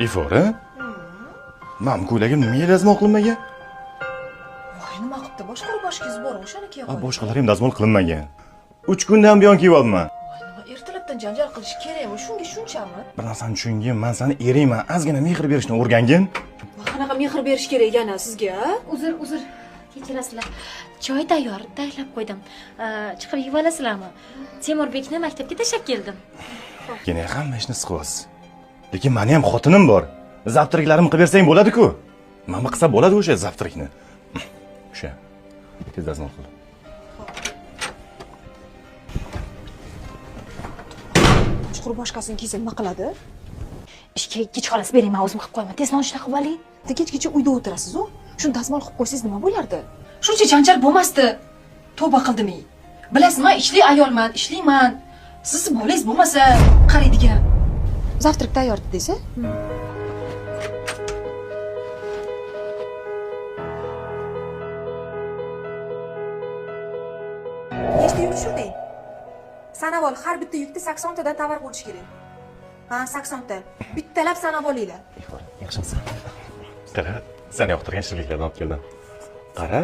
Ifora? Man bu ko'ylagim nimaga dazmol qilinmagan? Voy, nima qilibdi? Boshqa boshqangiz bor, o'shani kiyib A, qo'ying. boshqalari ham dazmol qilinmagan. 3 kundan buyon kiyyapman. Voy, nima ertalabdan janjal qilish kerakmi? Shunga shunchami? Bir narsani tushungin, man sani eringman, ozgina mehr berishni o'rgangin. Voy, qanaqa mehr berish kerak yana sizga, a? Uzr, uzr. Kechirasizlar. Choy tayyor, tayyorlab qo'ydim. Chiqib yeb olasizlarmi? Temurbekni maktabga tashlab keldim. Yana hamma ishni siqyapsiz. Lekin meni ham xotinim bor. Завтраklarimni qilib bersang bo'ladi-ku. Mana qilsa bo'ladi o'sha завтракni. O'sha. Tez dazmol qil. Chuqur boshqasini kiysa nima qiladi? Ishga kech qolasiz, bering, men o'zim qilib qo'yaman. Tez nonushta qilib oling. Bitta kechgacha uyda o'tirasiz-u. Shuni dazmol qilib qo'ysangiz nima bo'lardi? Shuncha janjal bo'lmasdi. Tavba qildim. Bilasiz, men ishli ayolman, ishlayman. Sizni bolangiz bo'lmasa qaraydigan. Завтрак tayyor dedingiz? Nechta yuk tushirding? Sanab ol, har bitta yukda 80 tadan tovar bo'lishi kerak. Ha, 80 ta. Bittalab sanab olinglar. Ifora, yaxshimisan? Qara, seni yoqtirgan shirinliklardan olib keldim. Qara.